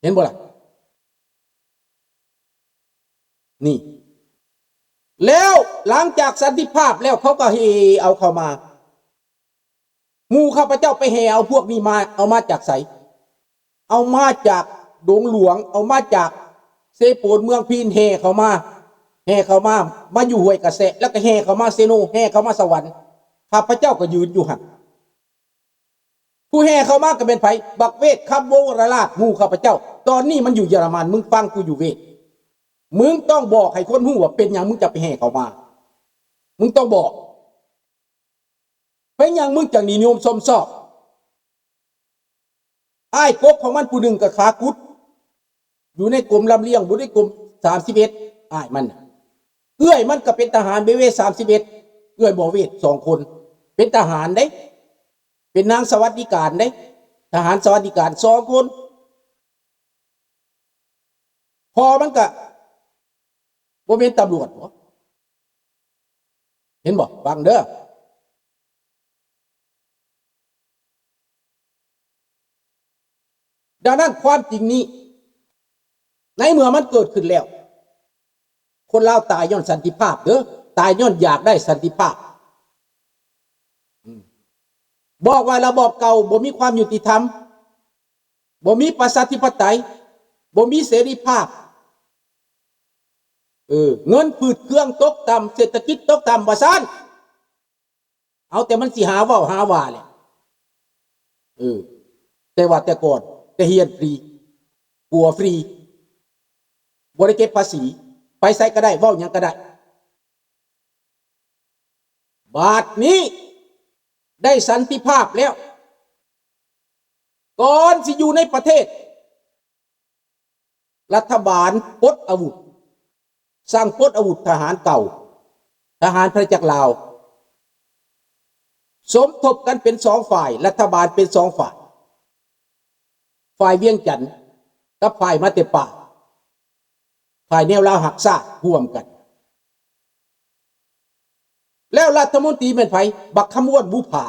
ຫັນບໍ່ລະ? ນີ້ ແລ້ວຫຼັງຈາກສັນຕິພາບແລ້ວ ເຂົາກໍເຮ່ເອົາເຂົ້າມາ. ໝູ່ຂ້າພະເຈົ້າໄປແຫ່ເອົາພວກນີ້ມາ ເອົາມາຈາກໃສ? ເອົາມາຈາກດົງຫຼວງ ເອົາມາຈາກເຊໂປນເມືອງພີນ ແຫ່ເຂົ້າມາ ແຫ່ເຂົ້າມາ ມາຢູ່ຫ້ວຍກະແຊະ ແລ້ວກໍແຫ່ເຂົ້າມາເຊໂນ ແຫ່ເຂົ້າມາສະຫວັນ. ຂ້າພະເຈົ້າກໍຢືນຢູ່ຫັ້ນ. ຜູ້ແຫ່ເຂົ້າມາກໍແມ່ນໃຜ? ບັກເວດ ຄຳວົງວະລະລາດ ໝູ່ຂ້າພະເຈົ້າ. ຕອນນີ້ມັນຢູ່ເຢຍລະມັນ ມຶງຟັງກູຢູ່ເວດ. ມຶງຕ້ອງບອກໃຫ້ຄົນຮູ້ວ່າເປັນຫຍັງມຶງຈະໄປແຫ່ເຂົ້າມາ. ມຶງຕ້ອງບອກ. ເປັນຫຍັງມຶງຈັ່ງນິຍົມຊົມຊອບ? ອ້າຍກົກຂອງມັນຜູ້ໜຶ່ງກໍຂາກຸດ ຢູ່ໃນກົມລຳລຽງ ຢູ່ໃນກົມສາມສິບເອັດ ອ້າຍມັນ. ເອື້ອຍມັນກໍເປັນທະຫານ ເບເວ ສາມສິບເອັດ ເອື້ອຍບໍ່ເວດ ສອງຄົນ ເປັນທະຫານເດ້ ເປັນນາງສະຫວັດດີການເດ້ ທະຫານສະຫວັດດີການ ສອງຄົນ. ພໍ່ມັນກະບໍ່ແມ່ນຕຳຫຼວດບໍ? ເຫັນບໍ່? ຟັງເດີ້. ດັ່ງນັ້ນຄວາມຈິງນີ້ ໃນເມື່ອມັນເກີດຂຶ້ນແລ້ວ ຄົນລາວຕາຍຍ້ອນສັນຕິພາບເດີ້ ຕາຍຍ້ອນຢາກໄດ້ສັນຕິພາບ. ອືມ ບອກວ່າລະບອບເກົ່າບໍ່ມີຄວາມຍຸຕິທຳ ບໍ່ມີປະຊາທິປະໄຕ ບໍ່ມີເສລີພາບ ເອີ ເງິນຝືດເຄືອງຕົກຕ່ຳ ເສດຖະກິດຕົກຕ່ຳ ວ່າຊັ້ນ. ເອົາ ແຕ່ມັນຊິຫາເວົ້າຫາວ່າແຫຼະ ເອີ ແຕ່ວ່າແຕ່ກ່ອນ ແຕ່ຮຽນຟຣີ ປົວຟຣີ ບໍ່ໄດ້ເກັບພາສີ ໄປໃສກໍໄດ້ ເວົ້າຫຍັງກໍໄດ້. ບາດນີ້ໄດ້ສັນຕິພາບແລ້ວ ກ່ອນຊິຢູ່ໃນປະເທດ ລັດຖະບານປົດອາວຸດ ສັ່ງປົດອາວຸດທະຫານເກົ່າ ທະຫານພະນາຈັກລາວ ສົມທົບກັນເປັນສອງຝ່າຍ ລັດຖະບານເປັນສອງຝ່າຍ ຝ່າຍວຽງຈັນກັບຝ່າຍມາແຕ່ປ່າ ຝ່າຍແນວລາວຮັກຊາດຮ່ວມກັນ. ແລ້ວລັດຖະມົນຕີແມ່ນໃຜ? ບັກຄຳມ່ວນບຸຜາ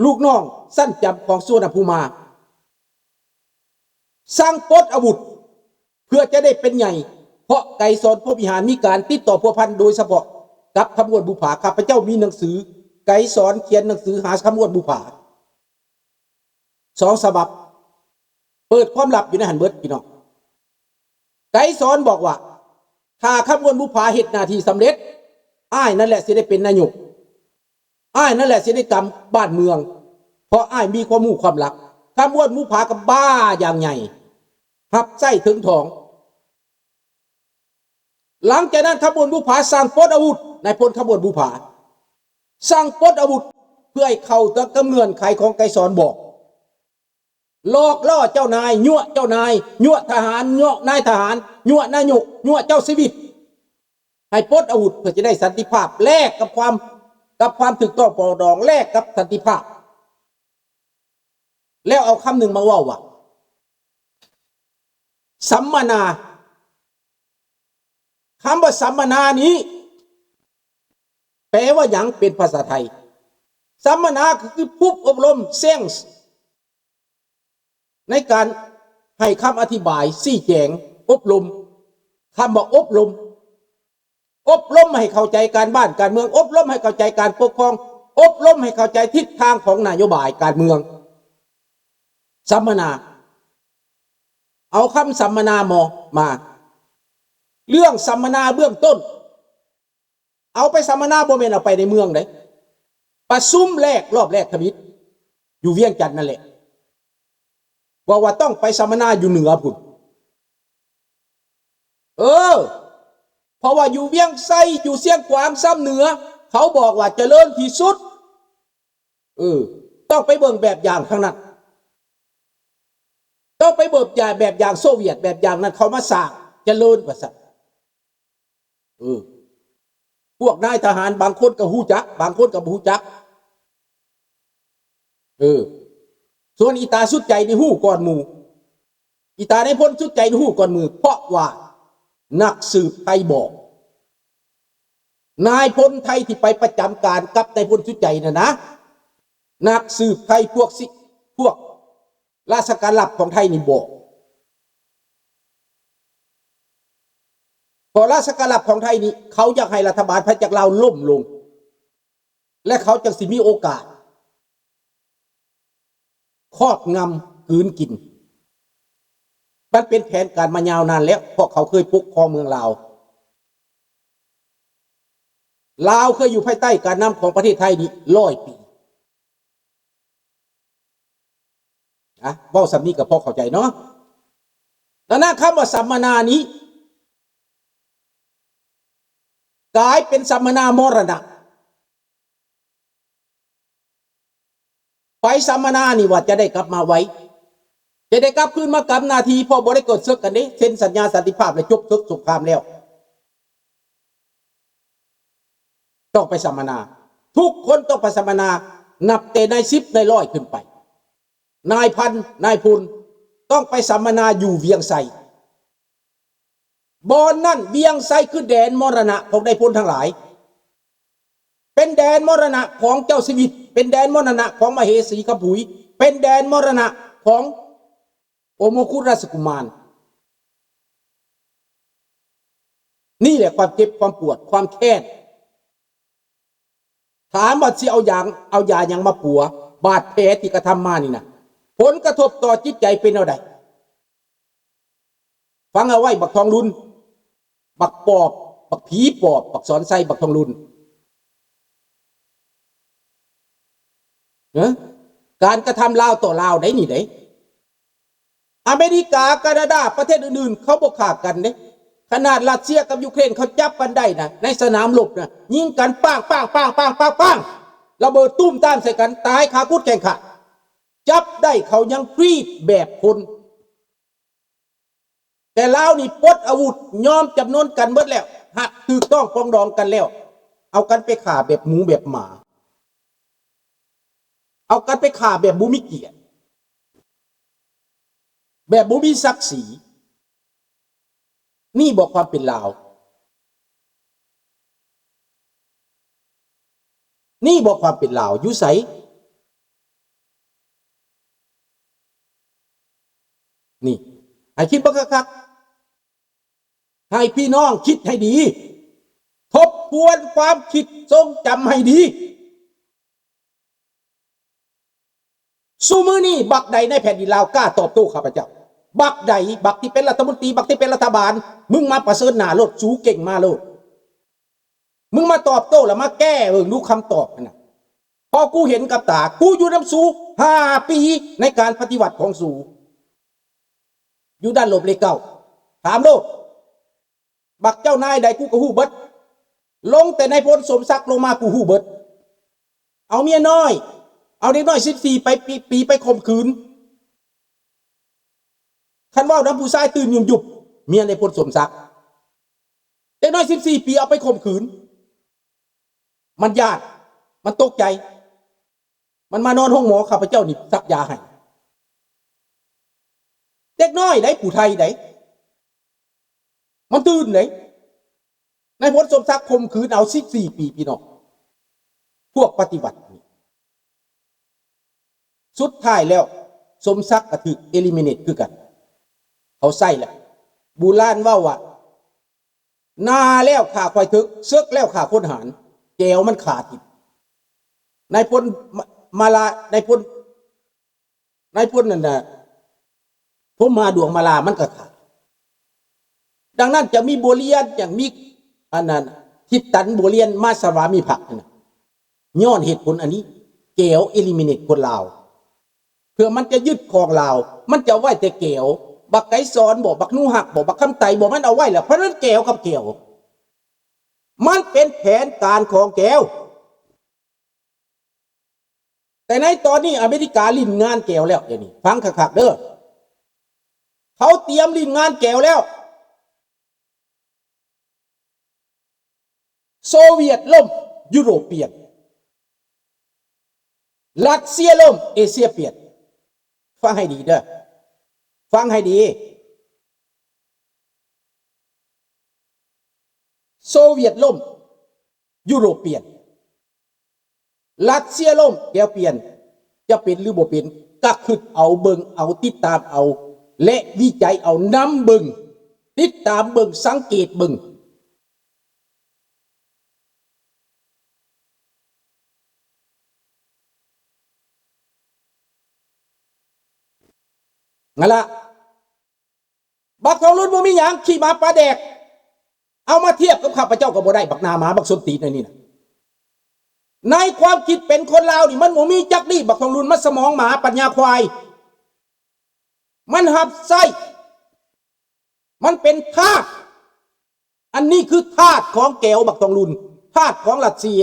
ລູກນ້ອງຊັ້ນຈຳຂອງສຸວັນນະພູມາ ສັ່ງປົດອາວຸດ ເພື່ອຈະໄດ້ເປັນໃຫຍ່ ເພາະໄກສອນພົມວິຫານມີການຕິດຕໍ່ພົວພັນໂດຍສະເພາະກັບຄຳມ່ວນບຸຜາ. ຂ້າພະເຈົ້າມີໜັງສື ໄກສອນຂຽນໜັງສືຫາຄຳມ່ວນບຸຜາ ສອງສະບັບ ເປີດຄວາມລັບຢູ່ໃນຫັ້ນເບິດພີ່ນ້ອງ. ໄກສອນບອກວ່າ ຖ້າຄຳມ່ວນບຸຜາເຮັດໜ້າທີ່ສຳເລັດ ອ້າຍນັ້ນແຫຼະຊິໄດ້ເປັນນາຍົກ ອ້າຍນັ້ນແຫຼະຊິໄດ້ກຳບ້ານເມືອງ ເພາະອ້າຍມີຄວາມຮູ້ຄວາມລັບ. ຄຳມ່ວນບຸຜາກໍບ້າຢ່າງໃຫຍ່ ຮັບໃຊ້ເຖິງຖອງ. ຫຼັງຈາກນັ້ນ ຄຳມ່ວນບຸຜາສັ່ງປົດອາວຸດ ນາຍພົນຄຳມ່ວນບຸຜາສັ່ງປົດອາວຸດ ເພື່ອໃຫ້ເຂົ້າກັບເງື່ອນໄຂຂອງໄກສອນບອກ ຫຼອກລ່ອເຈົ້ານາຍ ຍົວະເຈົ້ານາຍ ຍົວະທະຫານ ຍົວະນາຍທະຫານ ຍົວະນາຍົກ ຍົວະເຈົ້າຊີວິດ ໃຫ້ປົດອາວຸດ ເພື່ອຈະໄດ້ສັນຕິພາບ ແລກກັບຄວາມ ກັບຄວາມຖືກຕ້ອງປອງດອງ ແລກກັບສັນຕິພາບ. ແລ້ວເອົາຄຳໜຶ່ງມາເວົ້າວ່າ ສຳມະນາ. ຄຳວ່າສຳມະນານີ້ ແປວ່າຫຍັງເປັນພາສາໄທ? ສຳມະນາກໍຄືຝຶກອົບຮົມ ເຊັງ ໃນການໃຫ້ຄຳອະທິບາຍ ຊີ້ແຈງ ອົບຮົມ. ຄຳວ່າອົບຮົມ ອົບຮົມໃຫ້ເຂົ້າໃຈການບ້ານການເມືອງ, ອົບຮົມໃຫ້ເຂົ້າໃຈການປົກຄອງ, ອົບຮົມໃຫ້ເຂົ້າໃຈທິດທາງຂອງນະໂຍບາຍການເມືອງ. ສຳມະນາ, ເອົາຄຳສຳມະນາມາ, ເລື່ອງສຳມະນາເບື້ອງຕົ້ນ, ເອົາໄປສຳມະນາບໍ່ແມ່ນເອົາໄປໃນເມືອງເດ້, ປະຊຸມແລກ ລອບແລກທຳອິດ ຢູ່ວຽງຈັນນັ້ນແຫຼະ. ເວົ້າວ່າຕ້ອງໄປສຳມະນາຢູ່ເໜືອພຸ້ນ. ເອີ ເພາະວ່າຢູ່ວຽງໄຊ ຢູ່ຊຽງຂວາງ ຊຳເໜືອ ເຂົາບອກວ່າຈະເລີນທີ່ສຸດ. ເອີ ຕ້ອງໄປເບິ່ງແບບຢ່າງທາງນັ້ນ, ຕ້ອງໄປເບິ່ງແບບຢ່າງໂຊວຽດ ແບບຢ່າງນັ້ນເຂົາມາສ້າງຈະເລີນວ່າຊັ້ນ. ເອີ ພວກນາຍທະຫານບາງຄົນກໍຮູ້ຈັກ, ບາງຄົນກໍບໍ່ຮູ້ຈັກ. ເອີ ສ່ວນອີຕາສຸດໃຈນີ້ຮູ້ກ່ອນໝູ່, ອີຕານາຍພົນສຸດໃຈນີ້ຮູ້ກ່ອນໝູ່, ເພາະວ່ານັກສືບໄທບອກ. ນາຍພົນໄທທີ່ໄປປະຈຳການກັບນາຍພົນສຸດໃຈນັ້ນນະ, ນັກສືບໄທພວກຊິ ພວກ ລາຊະການລັບຂອງໄທນີ້ບອກ. ເພາະລາຊະການລັບຂອງໄທນີ້ ເຂົາຢາກໃຫ້ລັດຖະບານພະຈັກລາວລົ້ມລົງ ແລະ ເຂົາຈັ່ງຊິມີໂອກາດຄອບງຳກືນກິນ. ມັນເປັນແຜນການມາຍາວນານແລ້ວ ເພາະເຂົາເຄີຍປົກຄອງເມືອງລາວ. ລາວເຄີຍຢູ່ພາຍໃຕ້ການນຳຂອງປະເທດໄທນີ້ຮ້ອຍປີ. ອະ ເວົ້າສ່ຳນີ້ກໍພໍເຂົ້າໃຈເນາະ. ດັ່ງນັ້ນ ຄຳວ່າສຳມະນານີ້ ກາຍເປັນສຳມະນາມໍລະນະ. ໄປສຳມະນານີ້ວ່າຈະໄດ້ກັບມາໄວ ຈະໄດ້ກັບຄືນມາກັບໜ້າທີ່ ເພາະບໍ່ໄດ້ເກີດເສິກກັນເດ້ ເຊັນສັນຍາສັນຕິພາບແລ້ວຈົບເສິກສົງຄາມແລ້ວ ຕ້ອງໄປສຳມະນາ. ທຸກຄົນຕ້ອງໄປສຳມະນາ ນັບແຕ່ນາຍສິບ ນາຍຮ້ອຍຂຶ້ນໄປ ນາຍພັນ ນາຍພົນ ຕ້ອງໄປສຳມະນາຢູ່ວຽງໄຊ. ບ່ອນນັ້ນ ວຽງໄຊຄືແດນມໍລະນະຂອງນາຍພົນທັງຫຼາຍ ເປັນແດນມໍລະນະຂອງເຈົ້າຊີວິດ ເປັນແດນມໍລະນະຂອງມະເຫສີຄຳຜຸຍ ເປັນແດນມໍລະນະຂອງໂອໂມຄຸລາຊະກຸມານ. ນີ້ແຫຼະຄວາມເຈັບ ຄວາມປວດ ຄວາມແຄ້ນ. ຖາມວ່າຊິເອົາຢາງ ເອົາຢາຫຍັງມາປົວບາດແຜທີ່ກະທຳມານີ້ນະ? ຜົນກະທົບຕໍ່ຈິດໃຈເປັນແນວໃດ? ຟັງເອົາໄວ້ບັກທອງລຸນ ບັກປອບ ບັກຜີປອບ ບັກສອນໄຊ ບັກທອງລຸນ ເອີ ການກະທຳລາວຕໍ່ລາວໄດ໋ນີ້ໄດ໋. ອາເມລິກາ ການາດາ ປະເທດອື່ນໆ ເຂົາບໍ່ຂ້າກັນເດ້. ຂະໜາດຣັດເຊຍກັບຢູເຄຣນ ເຂົາຈັບກັນໄດ້ນະ ໃນສະໜາມລົບນະ ຍິງກັນປາງໆໆໆ ລະເບີດຕຸ້ມຕາມໃສ່ກັນ ຕາຍຄາກຸດແຂງຂາດ. ຈັບໄດ້ ເຂົາຍັງກຣີດແບບຄົນ. ແຕ່ລາວນີ້ປົດອາວຸດ ຍອມຈຳນົນກັນເບິດແລ້ວ ຫາກຖືກຕ້ອງປອງດອງກັນແລ້ວ ເອົາກັນໄປຂ້າແບບໝູແບບໝາ ເອົາກັນໄປຂ້າແບບບໍ່ມີກຽດ ແບບບໍ່ມີສັກສີ. ນີ້ບໍ່ຄວາມເປັນລາວ? ນີ້ບໍ່ຄວາມເປັນລາວ? ຢູ່ໃສ? ນີ້ ໃຫ້ຄິດເບິ່ງຄັກໆ ໃຫ້ພີ່ນ້ອງຄິດໃຫ້ດີ ທົບທວນຄວາມຄິດຊົງຈຳໃຫ້ດີ. ຊຸມື້ນີ້ບັກໃດໃນແຜ່ນດິນລາວກ້າຕອບໂຕ້ຂ້າພະເຈົ້າ? ບັກໃດ? ບັກທີ່ເປັນລັດຖະມົນຕີ, ບັກທີ່ເປັນລັດຖະບານ, ມຶງມາປະເຊີນໜ້າໂລດ, ສູເກັ່ງມາໂລດ. ມຶງມາຕອບໂຕ້ ແລ້ວມາແກ້ເບິ່ງດູຄຳຕອບຫັ້ນນະ. ເພາະກູເຫັນກັບຕາ, ກູຢູ່ນຳສູຫ້າປີໃນການປະຕິວັດຂອງສູ ຢູ່ດ້ານລົບເລກເກົ້າ. ຖາມໂລດ. ບັກເຈົ້ານາຍໃດກູກໍຮູ້ເບິດ. ລົງແຕ່ນາຍພົນສົມສັກລົງມາກູຮູ້ເບິດ. ເອົາເມຍນ້ອຍ, ເອົາເດັກນ້ອຍສິບສີ່ໄປ ປີ ປີໄປຂົ່ມຂືນ. ຄັນເວົ້ານຳຜູ້ຊາຍຕື່ນຍຸບໆ, ເມຍນາຍພົນສົມສັກ. ເດັກນ້ອຍສິບສີ່ປີເອົາໄປຂົ່ມຂືນ. ມັນຢ້ານ, ມັນຕົກໃຈ. ມັນມານອນໂຮງໝໍ, ຂ້າພະເຈົ້ານີ້ສັກຢາໃຫ້. ເດັກນ້ອຍໃດ໋, ຜູ້ໄທໃດ໋, ມັນຕື່ນໃດ໋. ນາຍພົນສົມສັກຂົ່ມຂືນເອົາສິບສີ່ປີ ພີ່ນ້ອງ, ພວກປະຕິວັດນີ້. ສຸດທ້າຍແລ້ວ ສົມສັກກໍຖືກເອລິມິເນດຄືກັນ. ເຂົາໃຊ້ແລ້ວ. ບູຮານເວົ້າວ່າ ໜ້າແລ້ວຂ້າຄວາຍເຖິກ, ເສິກແລ້ວຂ້າຄົນຫານ, ແກວມັນຂ້າຖິ້ມ. ນາຍພົນມາ ມາລາ, ນາຍພົນ, ນາຍພົນນັ້ນນະ, ພົມມາດວງມາລາມັນກໍຂ້າ. ດັ່ງນັ້ນ ຈະມີບົວລຽນ, ຈັ່ງມີອັນນັ້ນ, ທິດຕັນບົວລຽນມາສະຫວາມີພັກຫັ້ນນະ. ຍ້ອນເຫດຜົນອັນນີ້ ແກວເອລິມິເນດຄົນລາວ. ເພື່ອມັນຈະຍຶດຄອງລາວ, ມັນຈະເອົາໄວ້ແຕ່ແກວ. ບັກໄກສອນບໍ, ບັກໜູຮັກບໍ, ບັກຄຳໄຕບໍ, ມັນເອົາໄວ້ແລ້ວ, ເພາະນັ້ນແກວກັບແກວ. ມັນເປັນແຜນການຂອງແກວ. ແຕ່ໃນຕອນນີ້ອາເມລິກາຫຼິ້ນງານແກວແລ້ວ, ດຽວນີ້ຟັງຄັກໆເດີ້. ເຂົາຕຽມຫຼິ້ນງານແກວແລ້ວ. ໂຊວຽດລົ້ມ, ຢູໂຣປຽນ. ຣັດເຊຍລົ້ມ, ເອເຊຍປ່ຽນ. ຟັງໃຫ້ດີເດີ້. ຟັງໃຫ້ດີ. ໂຊວຽດລົ້ມ, ຢູໂຣປຽນ. ຣັດເຊຍລົ້ມ, ແກວປ່ຽນ. ຈະເປັນຫຼືບໍ່ເປັນ? ກະຄິດເອົາເບິ່ງເອົາ ຕິດຕາມເອົາ ແລະ ວິໄຈເອົາ ນຳເບິ່ງ ຕິດຕາມເບິ່ງ ສັງເກດເບິ່ງ. ຫັ້ນລະ ບັກທອງລຸນບໍ່ມີຫຍັງ ຂີ້ໝາປາແດກ ເອົາມາທຽບກັບຂ້າພະເຈົ້າກໍບໍ່ໄດ້ ບັກໜ້າໝາ ບັກສົ້ນຕີນອັນນີ້ນະ. ໃນຄວາມຄິດເປັນຄົນລາວນີ້ ມັນບໍ່ມີຈັກດີ້ ບັກທອງລຸນ ມັນສະໝອງໝາ ປັນຍາຄວາຍ ມັນຮັບໃຊ້ ມັນເປັນທາດ. ອັນນີ້ຄືທາດຂອງແກວ ບັກທອງລຸນ ທາດຂອງຣັດເຊຍ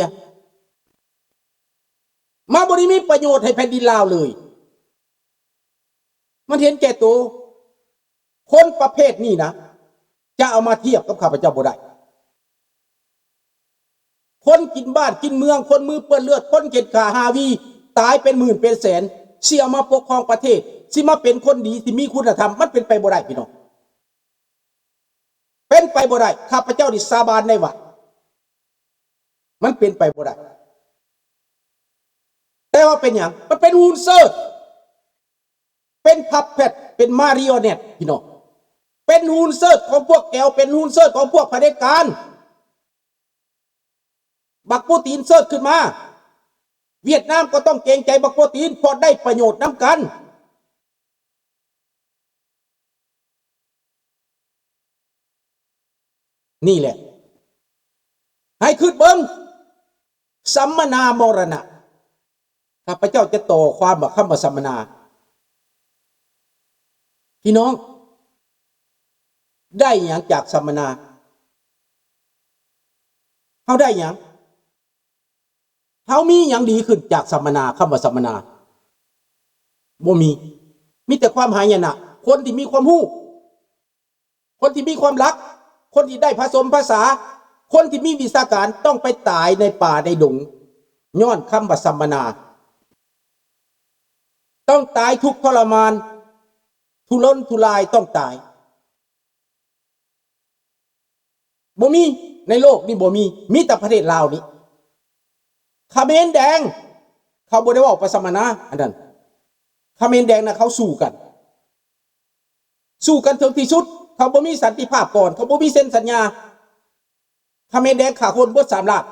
ມາບໍ່ໄດ້ມີປະໂຫຍດໃຫ້ແຜ່ນດິນລາວເລີຍ ມັນເຫັນແກ່ໂຕ. ຄົນປະເພດນີ້ນະ ຈະເອົາມາທຽບກັບຂ້າພະເຈົ້າບໍ່ໄດ້. ຄົນກິນບ້ານກິນເມືອງ ຄົນມືເປື້ອນເລືອດ ຄົນເຂັດຂ້າຮາວີ ຕາຍເປັນໝື່ນເປັນແສນ ຊິເອົາມາປົກຄອງປະເທດ ຊິມາເປັນຄົນດີ ຊິມີຄຸນນະທຳ ມັນເປັນໄປບໍ່ໄດ້ ພີ່ນ້ອງ. ເປັນໄປບໍ່ໄດ້ ຂ້າພະເຈົ້ານີ້ສາບານໄດ້ວ່າ ມັນເປັນໄປບໍ່ໄດ້. ແຕ່ວ່າເປັນຫຍັງ? ມັນເປັນຫຸ່ນເຊີດ ເປັນພັບແພັດ ເປັນມາຣີໂອແນັດ ພີ່ນ້ອງ ເປັນຫຸ່ນເຊີດຂອງພວກແກວ ເປັນຫຸ່ນເຊີດຂອງພວກຜະເດັດການ. ບັກປູຕິນເຊີດຂຶ້ນມາ ຫວຽດນາມກໍຕ້ອງເກງໃຈບັກປູຕິນ ເພາະໄດ້ປະໂຫຍດນຳກັນ. ນີ້ແຫຼະ ໃຫ້ຄິດເບິ່ງ ສຳມະນາມໍລະນະ. ຂ້າພະເຈົ້າຈະຕໍ່ຄວາມວ່າ ຄຳວ່າສຳມະນາ ພີ່ນ້ອງ ໄດ້ຫຍັງຈາກສຳມະນາ? ເຮົາໄດ້ຫຍັງ? ເຮົາມີຫຍັງດີຂຶ້ນຈາກສຳມະນາ? ຄຳວ່າສຳມະນາ ບໍ່ມີ ມີແຕ່ຄວາມຫາຍະນະ. ຄົນທີ່ມີຄວາມຮູ້ ຄົນທີ່ມີຄວາມລັກ ຄົນທີ່ໄດ້ຜະສົມພາສາ ຄົນທີ່ມີວິຊາການ ຕ້ອງໄປຕາຍໃນປ່າໃນດົງ ຍ້ອນຄຳວ່າສຳມະນາ ຕ້ອງຕາຍທຸກທໍລະມານ ທຸລົນທຸລາຍ ຕ້ອງຕາຍ. ບໍ່ມີ ໃນໂລກນີ້ບໍ່ມີ ມີແຕ່ປະເທດລາວນີ້. ຂະເໝນແດງ ເຂົາບໍ່ໄດ້ເວົ້າປະສຳມະນາ ອັນນັ້ນ ຂະເໝນແດງນະ ເຂົາສູ້ກັນ ສູ້ກັນເຖິງທີ່ສຸດ ເຂົາບໍ່ມີສັນຕິພາບກ່ອນ ເຂົາບໍ່ມີເຊັນສັນຍາ. ຂະເໝນແດງຂ້າຄົນເບິດສາມລ້ານ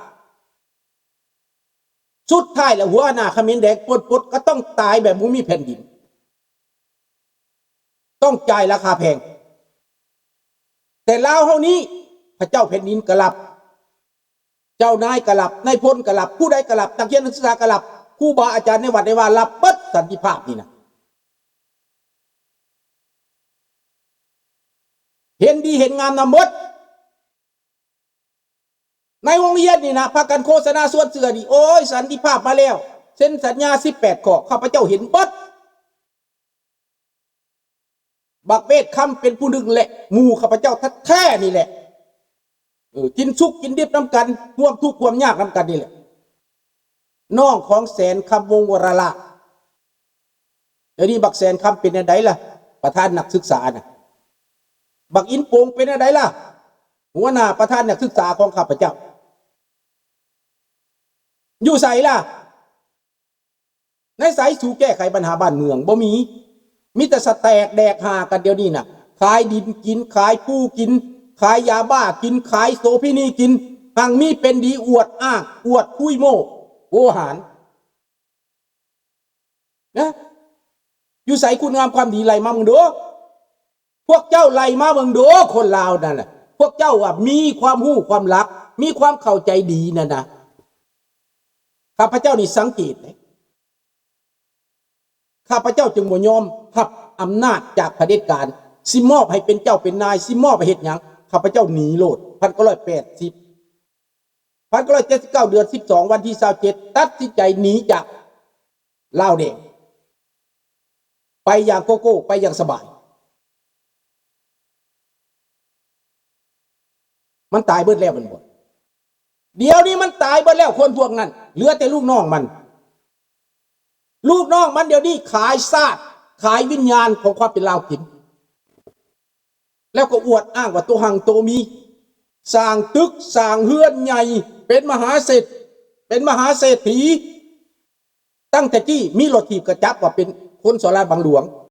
ສຸດທ້າຍແລ້ວ ຫົວໜ້າຂະເໝນແດງ ໂປນປົດ ກໍຕ້ອງຕາຍແບບບໍ່ມີແຜ່ນດິນ ຕ້ອງຈ່າຍລາຄາແພງ. ແຕ່ລາວເຮົານີ້ ພະເຈົ້າແຜ່ນດິນກໍລັບ ເຈົ້ານາຍກໍລັບ ນາຍພົນກໍລັບ ຜູ້ໃດກໍລັບ ນັກຮຽນນັກສຶກສາກໍລັບ ຄູບາອາຈານໃນວັດໃນວາລັບເບິດ ສັນຕິພາບນີ້ນະ ເຫັນດີເຫັນງາມນຳເບິດ. ໃນໂຮງຮຽນນີ້ນະ ພາກັນໂຄສະນາຊວນເຊື່ອນີ້ ໂອ້ຍ ສັນຕິພາບມາແລ້ວ ເຊັນສັນຍາສິບແປດຂໍ້ ຂ້າພະເຈົ້າເຫັນເບິດ. ບັກເວດຄຳເປັນຜູ້ໜຶ່ງແຫຼະ ໝູ່ຂ້າພະເຈົ້າແທ້ໆນີ້ແຫຼະ ເອີ ກິນສຸກກິນດິບນຳກັນ ຮ່ວມທຸກຮ່ວມຍາກນຳກັນນີ້ແຫຼະ ນ້ອງຂອງແສນຄຳ ວົງວະລະລາດ. ດຽວນີ້ບັກແສນຄຳເປັນແນວໃດລະ ປະທານນັກສຶກສານະ? ບັກອິນໂປງເປັນແນວໃດລະ ຫົວໜ້າປະທານນັກສຶກສາຂອງຂ້າພະເຈົ້າ? ຢູ່ໃສລະ? ໃນໃສ? ສູ່ແກ້ໄຂບັນຫາບ້ານເມືອງບໍ່ມີ ມີແຕ່ສະແຕກແດກຫາກັນດຽວນີ້ນະ ຂາຍດິນກິນ ຂາຍປູກິນ ຂາຍຢາບ້າກິນ ຂາຍໂສພີນີກິນ ຮັ່ງມີເປັນດີ ອວດອ້າງ ອວດຄຸຍໂມ້ໂຫຫານ. ນະ ຢູ່ໃສຄຸນງາມຄວາມດີ? ໄລ່ມາເບິ່ງດູ ພວກເຈົ້າໄລ່ມາເບິ່ງດູ ຄົນລາວນັ້ນນະ ພວກເຈົ້າວ່າມີຄວາມຮູ້ຄວາມລັກ ມີຄວາມເຂົ້າໃຈດີນັ້ນນະ ຂ້າພະເຈົ້ານີ້ສັງເກດເດ້ ຂ້າພະເຈົ້າຈຶ່ງບໍ່ຍອມຮັບອຳນາດຈາກຜະເດັດການ ຊິມອບໃຫ້ເປັນເຈົ້າເປັນນາຍ ຊິມອບໃຫ້ເຮັດຫຍັງ ຂ້າພະເຈົ້າໜີໂລດ ພັນເກົ້າຮ້ອຍແປດສິບ ພັນເກົ້າຮ້ອຍເຈັດສິບເກົ້າ ເດືອນສິບສອງ ວັນທີຊາວເຈັດ ຕັດສິນໃຈໜີຈາກລາວແດງ ໄປຢ່າງໂກໂກ້ ໄປຢ່າງສະບາຍ. ມັນຕາຍເບິດແລ້ວແມ່ນບໍ່? ດຽວນີ້ມັນຕາຍເບິດແລ້ວ ຄົນພວກນັ້ນ ເຫຼືອແຕ່ລູກນ້ອງມັນ ລູກນ້ອງມັນດຽວນີ້ຂາຍຊາດ ຂາຍວິນຍານຂອງຄວາມເປັນລາວກິນ. ແລ້ວກໍອວດອ້າງວ່າໂຕຮັ່ງໂຕມີ ສ້າງຕຶກສ້າງເຮືອນໃຫຍ່ ເປັນມະຫາເສດ ເປັນມະຫາເສດຖີ. ຕັ້ງແຕ່ກີ້ມີລົດຖີບກະຈັບວ່າເປັນ ຄົນສໍ້ລາດບັງຫຼວງ